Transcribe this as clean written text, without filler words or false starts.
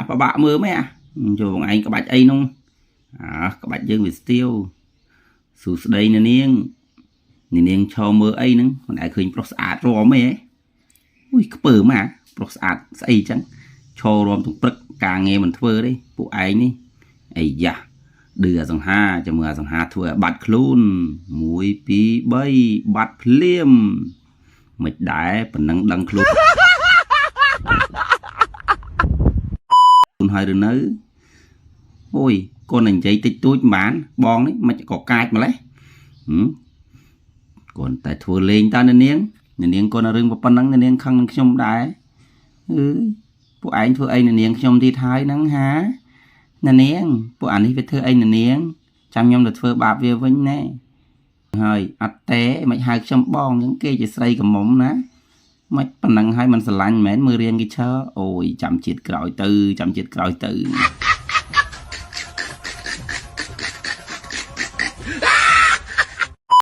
ពិបាកមើលមែនអាចូលបងឯងក្បាច់អីនោះអាក្បាច់យើងវាស្ទាវសួស្ដីនៅនាងនាងឈរមើលអីហ្នឹងមិនដែលឃើញប្រុសស្អាតរំទេអុយខ្ពើមអាប្រុសស្អាតស្អីចឹងឈររំទាំងព្រឹកការងារមិនធ្វើទេពួកឯងនេះអីយ៉ាឌឺអាសង្ហាចាំមើលអាសង្ហាធ្វើឲ្យបាត់ខ្លួន1 2 3បាត់ភ្លាមមិនដែរប៉ុណ្ណឹងដឹងខ្លួនហើយឬនៅអូយកូននិយាយតិចតួចមិនបានបងនេះមិនក៏កាចម្លេះកូនតែធ្វើលេងតើនាងនាងកូនរឿងប៉ុណ្ណឹងនាងខឹងនឹងខ្ញុំដែរអឺពួកឯងធ្វើអីនាងខ្ញុំទៀតហើយហ្នឹងហានាងពួកអានេះវាធ្វើអីនាងចាំខ្ញុំទៅធ្វើបាបវាវិញណែហើយអត់ទេមិនហៅខ្ញុំបងអញ្ចឹងគេជាស្រីកំមុំណាមិនប៉ុណ្ណឹងហើយមិនស្រឡាញ់មែនមើលរៀងគេឈរអូយចាំជាតិក្រោយទៅចាំជាតិក្រោយទៅ